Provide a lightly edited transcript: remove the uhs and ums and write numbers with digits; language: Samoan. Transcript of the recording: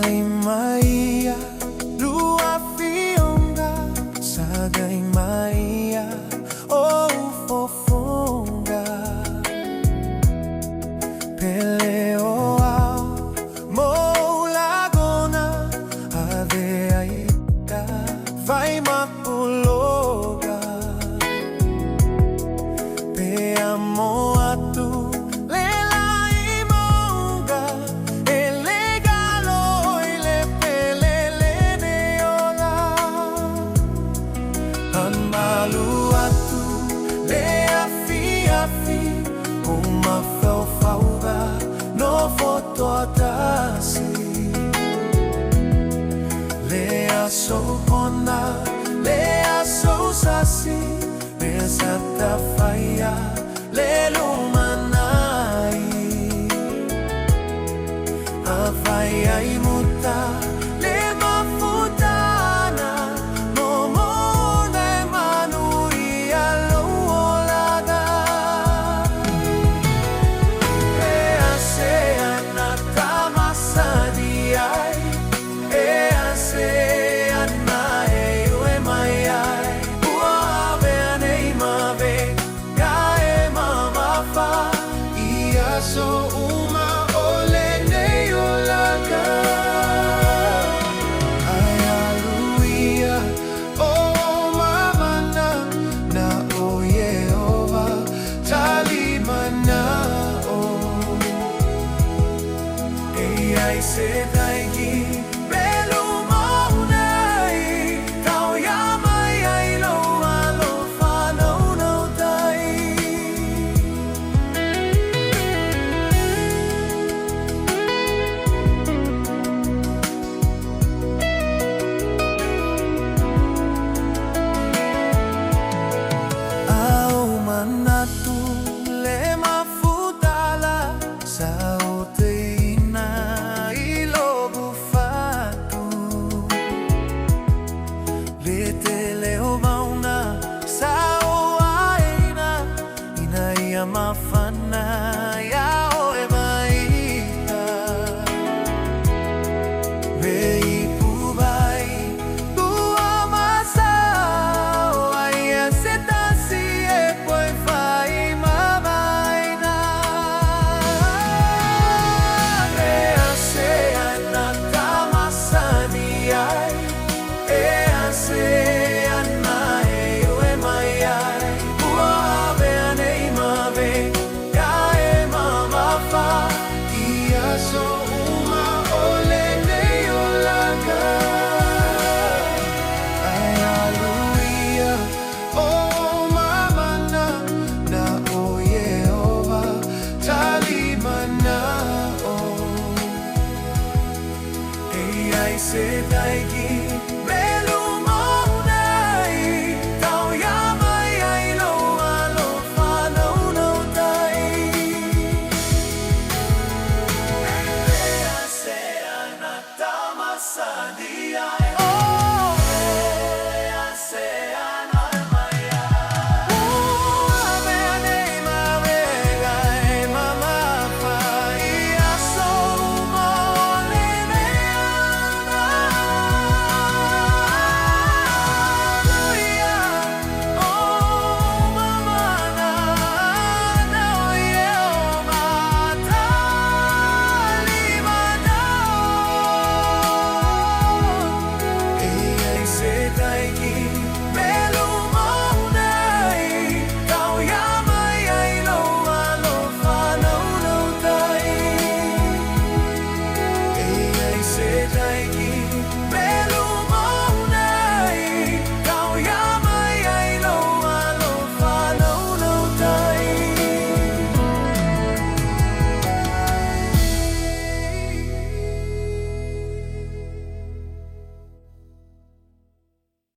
Malimaia luafionga Sagaimaia oufofonga Peleoao moulagona Aveaita faimapuloga Pe amo atu le laimauga E le galo i le pele le ola Amalu atu le afiafi O mafaufauga no fotoatasi Le aso ona le aso sasi Le satafaia le lumanai Afai ai muta le mafutana Momona e manuia lo olaga E ase ana tamasani ai E ase ana e ue mai ai Ua ave anei mave Ka e mamafa Ia so uma o lenei olaga Ai aluia o mamana Na o Yehova talimana o E ai se taiki Pelu maunai Tau ia mai ai lo alofa nau nau tai. Au manatu le mafutala Sa o te ina i logu fatu Le te leo mauna sa o aina Ina ia mafana ia oe maita Me ipu vai tua masao Ai e se tasi e poi fai mamaina E ase ana tamasani ai E ase ana e ue mai ai Ua ave anei mave Ka e mamafa Ia so uma o lenei olaga Ai aluia o mamana Na o Yehova talimana o E ai se taiki Pelu maunai Tau ia mai ai lo alofa nau nau tai E ase ana tamasani ai.